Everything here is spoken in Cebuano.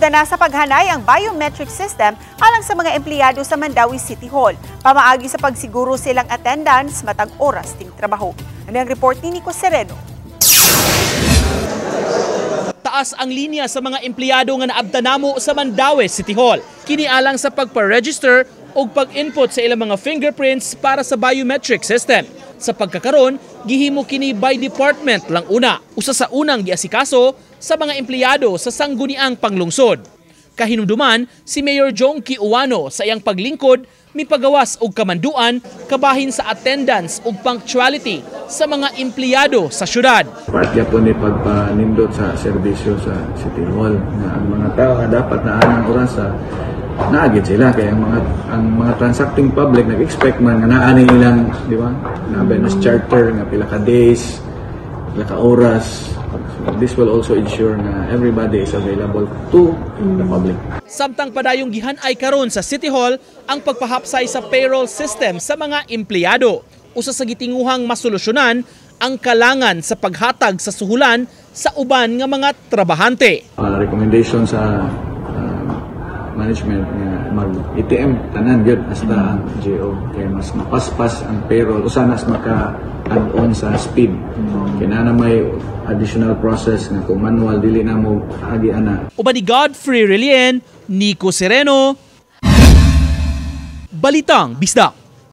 Na sa paghanay ang biometric system alang sa mga empleyado sa Mandaue City Hall. Pamaagi sa pagsiguro silang attendance matag oras ting trabaho. Ano ang report ni Nico Sereno? Taas ang linya sa mga empleyado nga naabta namo sa Mandaue City Hall. Kini alang sa pagpa-register o pag-input sa ilang mga fingerprints para sa biometric system. Sa pagkakaron, gihimo kini by department lang una. Usa sa unang giasikaso sa mga empleyado sa Sangguniang Panglungsod. Kahinumduman, si Mayor Jonkie Ouano sa iyang paglingkod mipagawas og kamanduan kabahin sa attendance ug punctuality sa mga empleyado sa syudad. Part gyapon ni pagpanindot sa serbisyo sa City Hall nga ang mga tao nga dapat naa anang orasa, naa gyud sila, kay ang mga transacting public nag-expect man nga naa ni ilang, di ba, naa ba nas charter nga pila ka days, pila ka oras. So this will also ensure nga everybody is available to the public. Samtang padayong gihan-ay karon sa City Hall ang pagpahapsay sa payroll system sa mga empleyado. Usa sa gitinguhang masolusyonan ang kalangan sa paghatag sa suhulan sa uban nga mga trabahante. Recommendation sa management nga mag ATM tanan gyud hasta ang JO kay mas mapaspas ang payroll, usa nas maka add-on sa speed kay naa na may additional process nga kung manual dili na mo agi ana. Uban ni Godfrey Relien, Nico Sereno, Balitang Bisdak.